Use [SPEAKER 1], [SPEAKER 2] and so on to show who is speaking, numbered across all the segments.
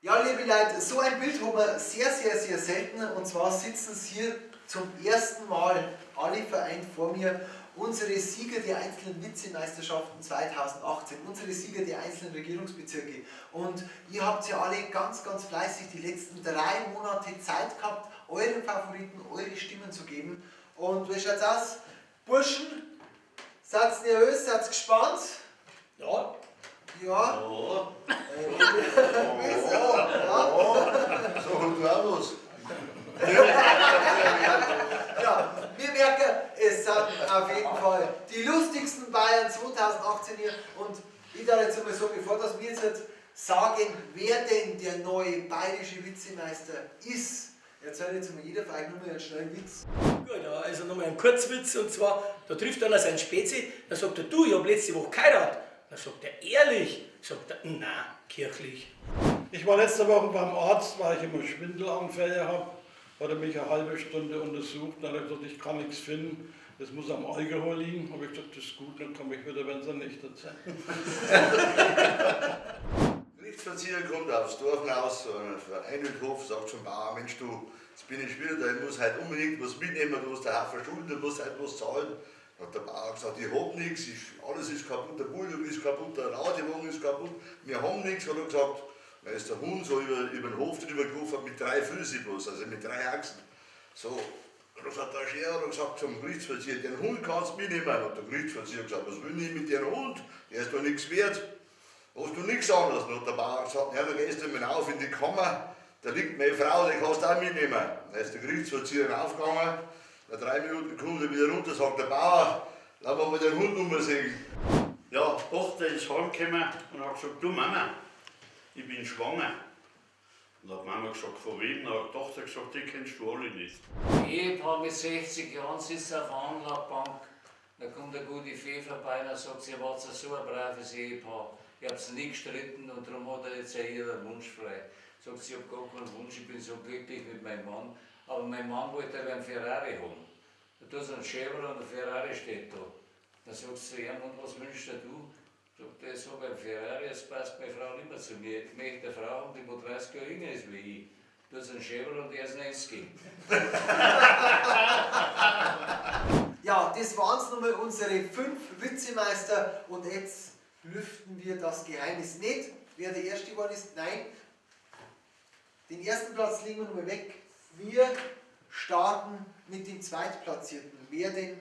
[SPEAKER 1] Ja, liebe Leute, so ein Bild haben wir sehr, sehr, sehr selten. Und zwar sitzen sie hier zum ersten Mal alle vereint vor mir. Unsere Sieger der einzelnen Vize-Meisterschaften 2018, unsere Sieger der einzelnen Regierungsbezirke. Und ihr habt ja alle ganz, ganz fleißig die letzten 3 Monate Zeit gehabt, euren Favoriten eure Stimmen zu geben. Und wie schaut's aus? Burschen, seid ihr nervös, seid gespannt?
[SPEAKER 2] Ja.
[SPEAKER 1] Ja.
[SPEAKER 2] Ja.
[SPEAKER 1] Wieso? Ja.
[SPEAKER 3] So, und du auch was.
[SPEAKER 1] Ja, wir merken, es sind auf jeden Fall die lustigsten Bayern 2018 hier. Und ich darf jetzt einmal so, bevor das wir jetzt sagen, wer denn der neue bayerische Vizemeister ist, erzählt jetzt mal jeder von euch nur mal einen schnellen Witz.
[SPEAKER 2] Gut, also nochmal ein Kurzwitz, und zwar, da trifft einer seinen Spezi, da sagt er: „Du, ich hab letzte Woche geheiratet.“ Dann sagt er: „Ehrlich?“ Sagt er: „Na, kirchlich.“
[SPEAKER 4] Ich war letzte Woche beim Arzt, weil ich immer Schwindelanfälle habe. Hat er mich eine halbe Stunde untersucht. Dann hat er gesagt, ich kann nichts finden. Das muss am Alkohol liegen. Habe ich gesagt, das ist gut, dann komme ich wieder, wenn sie nüchtern sind.
[SPEAKER 3] Gerichtsvollzieher kommt aufs Dorf hinaus, ein Hof, sagt zum Bauer: „Mensch du, jetzt bin ich wieder da, ich muss heute unbedingt was mitnehmen, du hast einen Haufen Schulden, du musst heute was zahlen.“ Hat der Bauer gesagt: „Ich hab nichts, alles ist kaputt, der Bulldog ist kaputt, der Ladewagen ist kaputt, wir haben nichts“, hat er gesagt. Dann ist der Hund so über den Hof drüber gelaufen mit 3 Füßen bloß, also mit 3 Achsen. So, dann hat der Scherer gesagt zum Gerichtsvollzieher: „Den Hund kannst du mitnehmen.“ Hat der Gerichtsvollzieher gesagt: „Was will ich mit dem Hund? Der ist doch nichts wert. Hast du nichts anderes?“ Dann hat der Bauer gesagt: „Ja, dann gehst du mal rauf in die Kammer, da liegt meine Frau, die kannst du auch mitnehmen.“ Dann ist der Gerichtsvollzieher raufgegangen, nach 3 Minuten kommt er wieder runter, sagt der Bauer: „Lass mal den Hund umsehen.“
[SPEAKER 5] Ja, die Tochter ist heimgekommen und hat gesagt: „Du Mama, ich bin schwanger.“ Und hat Mama gesagt: „Von wem?“ Dann hat die Tochter gesagt: „Die kennst du alle nicht.“
[SPEAKER 6] Ehepaar mit 60 Jahren sitzt auf der Anlagebank. Da kommt eine gute Fee vorbei und sagt: „Sie wart so ein braves Ehepaar. Ihr habt nie gestritten und darum hat er jetzt ja jeder einen Wunsch frei.“ Sagt sie: „Ich hab gar keinen Wunsch, ich bin so glücklich mit meinem Mann. Aber mein Mann wollte aber einen Ferrari haben. Da ist ein Chevrolet und ein Ferrari steht da.“ Dann sagt sie zu ihm: „Und was wünschst du?“ Sagt er: „Ich habe einen Ferrari, jetzt passt meine Frau nicht mehr zu mir. Ich möchte eine Frau haben, die wo 30 Jahre jünger ist wie ich. Da ist ein Chevrolet und er ist 90.“
[SPEAKER 1] Ja, das waren's nochmal, unsere 5 Vitzemeister, und jetzt lüften wir das Geheimnis. Nicht, wer der Erste geworden ist, nein. Den ersten Platz legen wir nochmal weg. Wir starten mit dem Zweitplatzierten. Wer denn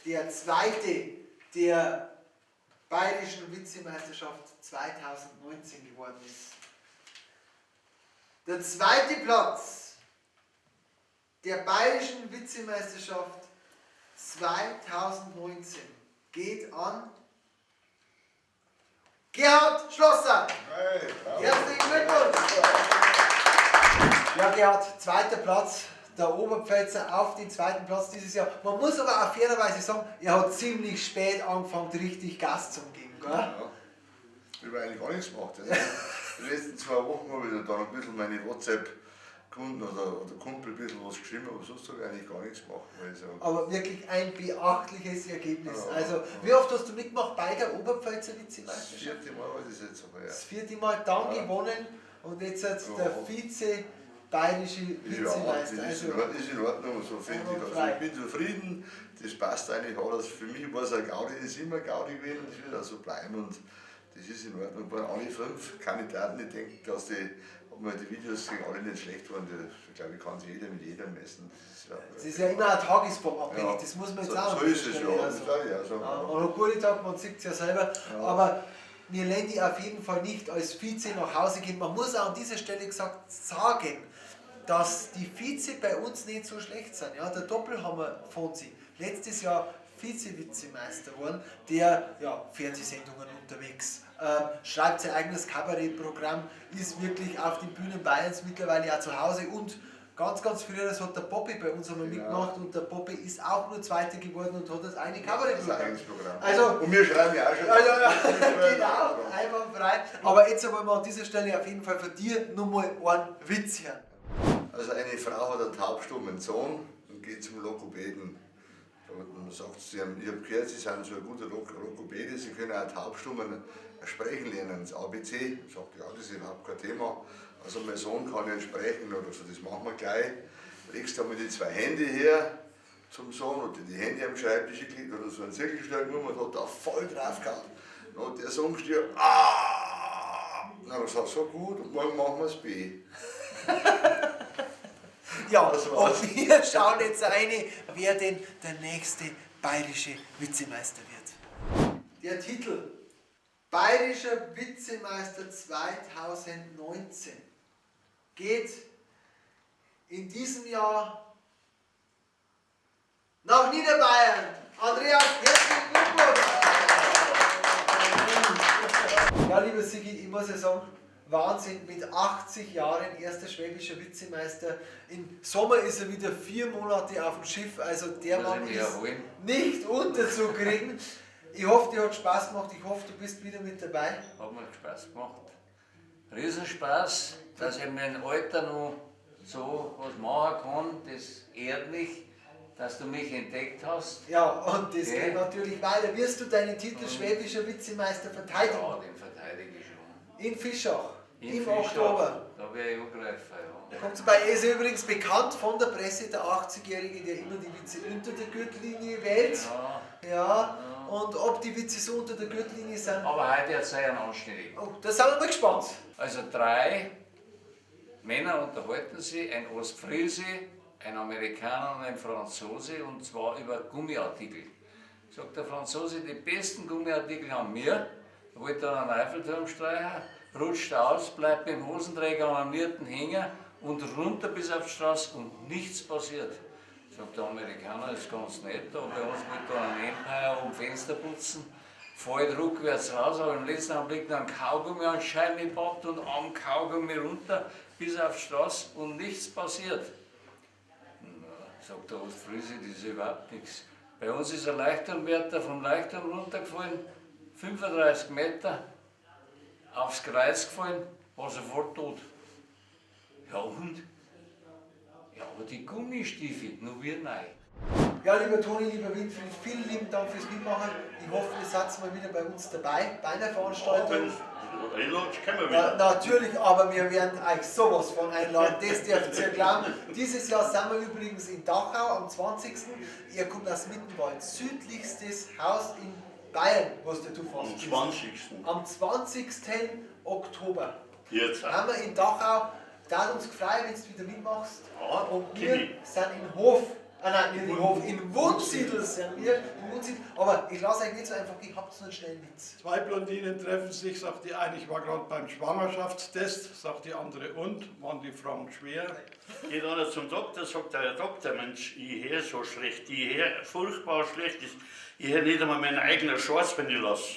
[SPEAKER 1] der Zweite der Bayerischen Vitzemeisterschaft 2019 geworden ist. Der zweite Platz der Bayerischen Vitzemeisterschaft 2019 geht an Gerhard Schlosser.
[SPEAKER 3] Hey, bravo.
[SPEAKER 1] Herzlichen Glückwunsch! Ja, Gerhard, zweiter Platz, der Oberpfälzer auf den zweiten Platz dieses Jahr. Man muss aber auch fairerweise sagen, er hat ziemlich spät angefangen, richtig Gas zu geben. Gell?
[SPEAKER 3] Ja. Ich habe eigentlich gar nichts gemacht. Also, die letzten 2 Wochen habe ich dann ein bisschen meine WhatsApp-Kunden oder Kumpel ein bisschen was geschrieben, aber sonst habe ich eigentlich gar nichts gemacht. Weil ich sage,
[SPEAKER 1] Aber wirklich ein beachtliches Ergebnis.
[SPEAKER 3] Ja,
[SPEAKER 1] Also,
[SPEAKER 3] ja.
[SPEAKER 1] wie oft hast du mitgemacht bei der Oberpfälzer
[SPEAKER 3] Das
[SPEAKER 1] Vizemeisterschaft?
[SPEAKER 3] 4. Mal war das jetzt aber, ja.
[SPEAKER 1] Das 4. Mal, dann
[SPEAKER 3] Ja.
[SPEAKER 1] gewonnen und jetzt hat
[SPEAKER 3] Ja.
[SPEAKER 1] der Vize bayerische
[SPEAKER 3] Ja,
[SPEAKER 1] Vizemeister.
[SPEAKER 3] das ist,
[SPEAKER 1] Also,
[SPEAKER 3] ist in Ordnung, so finde ich. Also
[SPEAKER 1] Einwandfrei.
[SPEAKER 3] ich bin zufrieden, das passt eigentlich alles. Für mich war es eine Gaudi, das ist immer Gaudi gewesen und das wird auch so bleiben. Und das ist in Ordnung. Waren alle 5 Kandidaten, ich denke, dass die, ob man die Videos sehen, alle nicht schlecht waren, das, glaube ich, kann sich jeder mit jedem messen. Das ist ja,
[SPEAKER 1] Es ist ja immer eine Tagesform abhängig,
[SPEAKER 3] Ja.
[SPEAKER 1] das muss man jetzt
[SPEAKER 3] So,
[SPEAKER 1] auch
[SPEAKER 3] so ist es,
[SPEAKER 1] an
[SPEAKER 3] ja,
[SPEAKER 1] der
[SPEAKER 3] das
[SPEAKER 1] Stelle
[SPEAKER 3] glaube ich auch so.
[SPEAKER 1] Ja, man hat gute Tage, man sieht es ja selber,
[SPEAKER 3] Ja.
[SPEAKER 1] aber wir lernen die auf jeden Fall nicht als Vize nach Hause gehen. Man muss auch an dieser Stelle gesagt sagen, dass die Vize bei uns nicht so schlecht sind. Ja, der Doppelhammer Fonsi, letztes Jahr Vize-Vizemeister geworden, der ja, Fernsehsendungen unterwegs, schreibt sein eigenes Kabarettprogramm, ist wirklich auf den Bühnen Bayerns mittlerweile auch zu Hause und ganz, ganz früher, das hat der Bobby bei uns einmal mitgemacht und der Bobby ist auch nur Zweiter geworden und hat das eine Kabarettprogramm.
[SPEAKER 3] Das eigenes Programm.
[SPEAKER 1] Also,
[SPEAKER 3] und wir schreiben ja auch schon.
[SPEAKER 1] Ja, ja, ja.
[SPEAKER 3] Wir schreiben
[SPEAKER 1] Genau,
[SPEAKER 3] auch schon.
[SPEAKER 1] einwandfrei. Aber jetzt wollen wir an dieser Stelle auf jeden Fall von dir nochmal einen Witz hören.
[SPEAKER 3] Also eine Frau hat einen taubstummen Sohn und geht zum Logopäden. Und dann sagt sie, ich habe gehört, Sie sind so ein guter Logopäde, Sie können auch Taubstummen sprechen lernen, das ABC. Sagt, ja, das ist überhaupt kein Thema. Also mein Sohn kann ja sprechen oder so, das machen wir gleich. Legst du mal die zwei Hände her zum Sohn und die Hände am Schreibtisch gelegt oder so einen Zirkelschlag genommen und hat da voll drauf gehauen. Dann hat der Sohn geschrien, ah! Dann hat er gesagt, so gut, und morgen machen wir das B.
[SPEAKER 1] Ja,
[SPEAKER 3] Das war's.
[SPEAKER 1] und wir schauen jetzt rein, wer denn der nächste bayerische Witzemeister wird. Der Titel Bayerischer Witzemeister 2019 geht in diesem Jahr nach Niederbayern. Andreas, herzlichen Glückwunsch! Ja, lieber Sigi, ich muss ja sagen, Wahnsinn, mit 80 Jahren erster schwäbischer Witzemeister. Im Sommer ist er wieder 4 Monate auf dem Schiff, also der
[SPEAKER 6] Muss ich
[SPEAKER 1] Mann
[SPEAKER 6] mich
[SPEAKER 1] ist
[SPEAKER 6] erholen.
[SPEAKER 1] nicht unterzukriegen. Ich hoffe, dir hat Spaß gemacht, ich hoffe, du bist wieder mit dabei.
[SPEAKER 6] Hat mir Spaß gemacht. Riesenspaß, dass ich in meinem Alter noch so was machen kann, das ehrt mich, dass du mich entdeckt hast.
[SPEAKER 1] Ja, und das
[SPEAKER 6] Ja.
[SPEAKER 1] geht natürlich weiter. Wirst du deinen Titel schwäbischer Witzemeister verteidigen?
[SPEAKER 6] Ja, den verteidige ich schon.
[SPEAKER 1] In Fischach,
[SPEAKER 6] In
[SPEAKER 1] im
[SPEAKER 6] Fischach,
[SPEAKER 1] Oktober.
[SPEAKER 6] Da werde ich angreifen, ja.
[SPEAKER 1] Kommt vorbei. Er ist übrigens bekannt von der Presse, der 80-Jährige, der immer die Witze unter der Gürtellinie wählt.
[SPEAKER 6] Ja.
[SPEAKER 1] Ja, und ob die Witze so unter der Gürtellinie sind,
[SPEAKER 6] Aber heute erzähle ich einen anständigen.
[SPEAKER 1] oh, da sind wir mal gespannt.
[SPEAKER 6] Also drei Männer unterhalten sich, ein Ostfriese, ein Amerikaner und ein Franzose, und zwar über Gummiartikel. Sagt der Franzose, die besten Gummiartikel haben wir, wollte dann einen Eiffelturm streichen, rutscht aus, bleibt mit dem Hosenträger am Nierten hängen und runter bis auf die Straße und nichts passiert. Sagt der Amerikaner, das ist ganz nett, da bei uns wollte da ein Empire um Fenster putzen, fällt rückwärts raus, aber im letzten Augenblick noch ein Kaugummi an die Scheibe gepackt und am Kaugummi runter bis auf die Straße und nichts passiert. Na, sagt der Ostfriese, das ist überhaupt nichts. Bei uns ist ein Leuchtturmwärter vom Leuchtturm runtergefallen, 35 Meter, aufs Kreuz gefallen, war sofort tot. Ja und? Ja, aber die Gummistiefel, nur wir neu.
[SPEAKER 1] Ja, lieber Toni, lieber Winfried, vielen lieben Dank fürs Mitmachen. Ich hoffe, ihr seid mal wieder bei uns dabei, bei einer Veranstaltung.
[SPEAKER 5] Wenn es einladest, kommen wir
[SPEAKER 1] Ja,
[SPEAKER 5] wieder.
[SPEAKER 1] natürlich, aber wir werden euch sowas von einladen. Das dürft ihr glauben. Dieses Jahr sind wir übrigens in Dachau am 20. Ihr kommt aus Mittenwald, südlichstes Haus in Bayern, was du fast
[SPEAKER 5] Am
[SPEAKER 1] bist.
[SPEAKER 5] 20.
[SPEAKER 1] Am 20. Oktober.
[SPEAKER 5] Jetzt.
[SPEAKER 1] Haben wir in Dachau. Da hat uns gefreut, wenn du wieder mitmachst.
[SPEAKER 5] Ja,
[SPEAKER 1] Und
[SPEAKER 5] kenn
[SPEAKER 1] wir
[SPEAKER 5] ich.
[SPEAKER 1] sind in Hof. Ah nein, nicht in Hof, in Wunsiedel sind wir. In Wunsiedel. Aber ich lasse euch nicht so einfach, ich habt so einen schnellen Witz.
[SPEAKER 4] Zwei Blondinen treffen sich, sagt die eine, ich war gerade beim Schwangerschaftstest, sagt die andere, und, waren die Frauen schwer?
[SPEAKER 5] Geht einer zum Doktor, sagt der Herr Doktor, Mensch, ich höre so schlecht, ich höre furchtbar schlecht, ich höre nicht einmal meinen eigenen Schwarz, wenn ich lasse.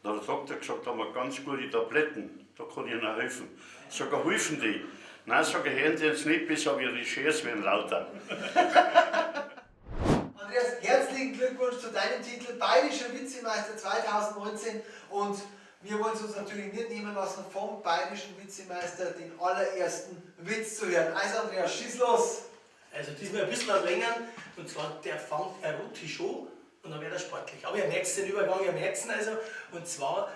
[SPEAKER 5] Da hat der Doktor gesagt, da haben wir ganz gute Tabletten, da kann ich Ihnen helfen. Sag er, helfen die? Nein, sag er, hören Sie jetzt nicht bis, aber Ihre Schers werden lauter.
[SPEAKER 1] Andreas, herzlichen Glückwunsch zu deinem Titel Bayerischer Witzemeister 2019 und wir wollen es uns natürlich nicht nehmen lassen, vom Bayerischen Witzemeister den allerersten Witz zu hören. Also Andreas, schieß los!
[SPEAKER 2] Also diesmal ein bisschen länger, und zwar der fängt erotisch an und dann wird er sportlich. Aber ihr merkt den Übergang, ihr merkt also, und zwar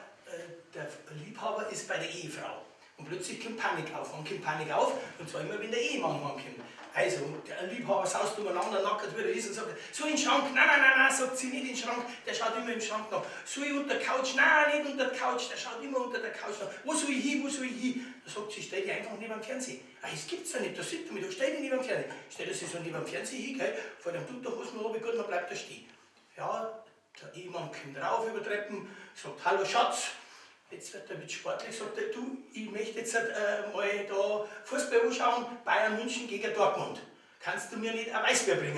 [SPEAKER 2] der Liebhaber ist bei der Ehefrau. Und plötzlich kommt Panik auf, und kommt Panik auf, und zwar immer, wenn der Ehemann heimkommt. Also, der Liebhaber saust umeinander, nackert wie er ist und sagt, so in den Schrank, nein, nein, nein, nein, sagt sie nicht in den Schrank, der schaut immer im Schrank nach. Soll ich unter der Couch? Nein, nicht unter der Couch, der schaut immer unter der Couch nach. Wo soll ich hin, wo soll ich hin? Da sagt sie, stell dich einfach neben dem Fernseher. Ah, das gibt's doch nicht, da sieht er mich, da stell dich neben dem Fernseher. Stellt er sich so neben dem Fernseher hin, gell, vor dem Unterhosen runter, gut, dann bleibt er stehen. Ja, der Ehemann kommt rauf über Treppen, sagt, hallo Schatz. Jetzt wird der Witz sportlich, sagt er, du, ich möchte jetzt mal da Fußball anschauen, Bayern München gegen Dortmund. Kannst du mir nicht ein Weißbier bringen?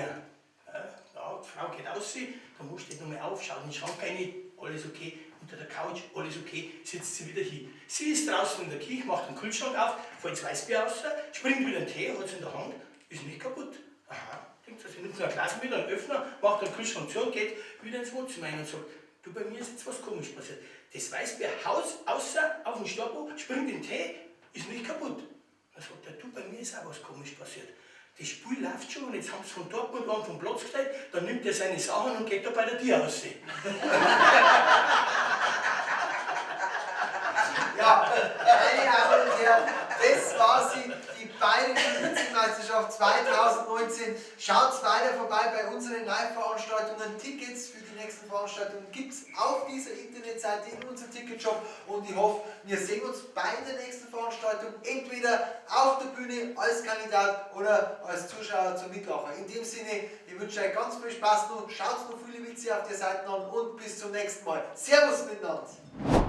[SPEAKER 2] Ja, die Frau geht aus, der Mann steht nochmal auf, schaut in den Schrank rein, alles okay, unter der Couch, alles okay, sitzt sie wieder hin. Sie ist draußen in der Küche, macht den Kühlschrank auf, fällt das Weißbier raus, springt wieder den Tee, hat es in der Hand, ist nicht kaputt. Aha, denkt sie, sie nimmt noch ein Glas mit, einen Öffner, macht den Kühlschrank zu und geht wieder ins Wohnzimmer rein und sagt, du, bei mir ist jetzt was komisch passiert. Das Weißbier haus, außer auf den Stapel, springt in den Tee, ist nicht kaputt. Dann sagt er, du, bei mir ist auch was komisch passiert. Das Spiel läuft schon und jetzt haben sie von Dortmund an vom Platz gestellt, dann nimmt er seine Sachen und geht da bei der Tür raus.
[SPEAKER 1] Ja, meine Damen und Herren, das war sie, die Bayerische Witzemeisterschaft 2019. Schaut weiter vorbei bei unseren Live-Veranstaltungen. Tickets für die nächsten Veranstaltungen gibt es auf dieser Internetseite in unserem Ticketshop. Und ich hoffe, wir sehen uns bei der nächsten Veranstaltung entweder auf der Bühne als Kandidat oder als Zuschauer zum Mitlachen. In dem Sinne, ich wünsche euch ganz viel Spaß noch. Schaut noch viele Witze auf der Seite an und bis zum nächsten Mal. Servus miteinander!